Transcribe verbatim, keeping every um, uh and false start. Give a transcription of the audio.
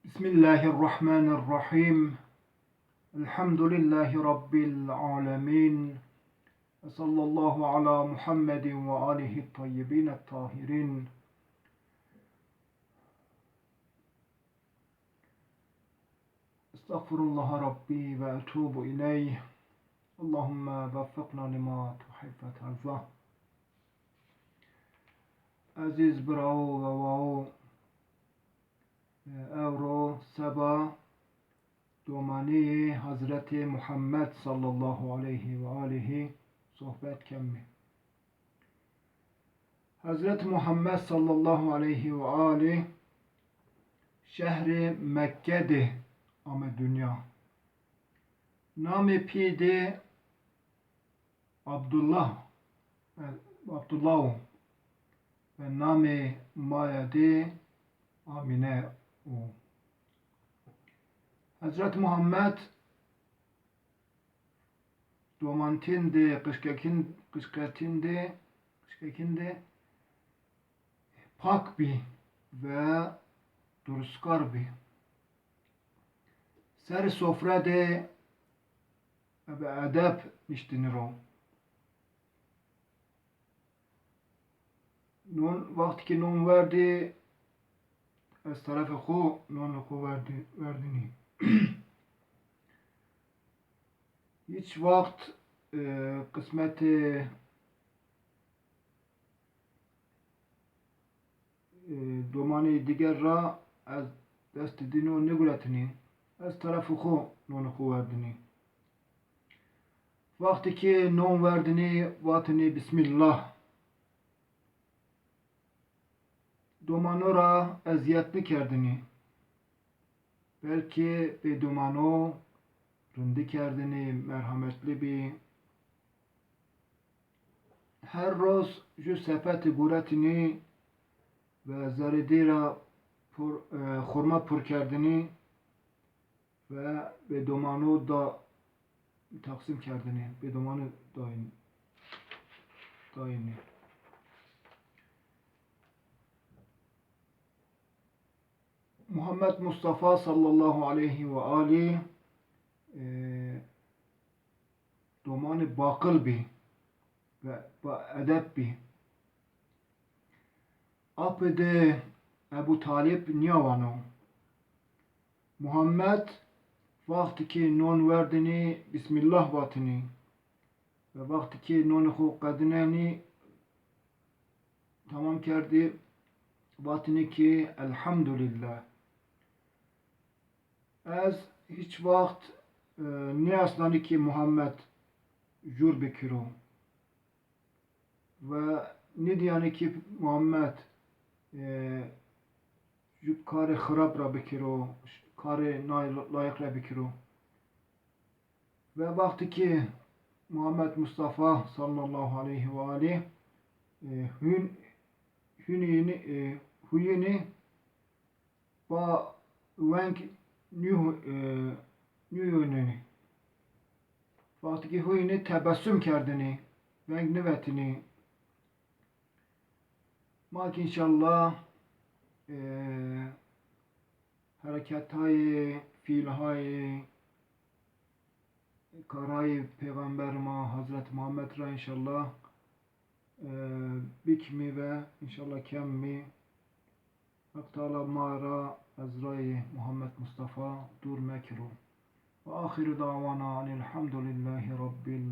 بسم الله الرحمن الرحيم. الحمد لله رب العالمين. وصلى الله على محمد وآله الطيبين الطاهرين. أستغفر الله ربي وأتوب إليه. اللهم وفقنا لما تحب وترضى. Ezîz birawo û wewawo, ewro seba domanîyê Hezretî Muhammed sallallahu aleyhi ve aleyhi sohbet kemî. Hezret Muhammed sallallahu aleyhi ve aleyh şehrê Mekke de ame dinya. Namê pî de Abdullah, e, Abdullah o ve namê maya de Amine o. Hezret Muhammed domantin de, qişkekin, qişketin de, qişkekin de pak bî ve durustkar bî. Serê sofre de bi edeb niştînî ro. Non, wextî ki non werdî, ez terefê xo nonê xo werdî, werdînî. Hiç wext, e, qismetê, e, domanî diger ra ez destê dîno nêguretinî. Ez terefê xo nonê xo werdinî. Wextî ki non werdinî, vatinî Bismillah. Domano ra ezîyet nikerdinî. Belkî bêdomano rindî kerdinî, merhametlî bî. Her roz ju sepetî guretinî ve zerê dî ra pur, e, xurma pur kerdinî ve bêdomano da teqsîm kerdinî, bêdomano dayîn, dayînî. Muhammed Mustafa sallallahu aleyhi ve alî, e, domanî baqil bî ve ba edeb bî. Apê de Ebu Talib nîyawano. Muhammed wextî ki non werdinî Bismillah vatinî. Ve wextî ki nonê xo qedinenî, tamam kerdî, vatinî ki Elhamdulillah. Ez hiç wext, e, nêasnanî ki Muhammed jûr bikiro. Ve nêdîyanî ki Muhammed, e, ju karê xirab ra bikiro, karê nalayiq ra bikiro. Ve wextî ki Muhammed Mustafa sallallahu aleyhi ve aleyh, e, hûn, hûnînî, e, huyînî ba weng nîhu-, e, nîhuyunî. Wextî ki huyînî tebessum kerdinî, weng nivetinî. Ma ki înşallah, e, hereketayê, fîlhayê, karayê Peyxamber ma Hezret Muhammed ra înşallah, e, bikimî ve înşallah kemimî. Heq Teala ma ra ez rayê Muhammed Mustafa dûr mekiro. Ve axiru dawana enîl hamdulillahî rabbil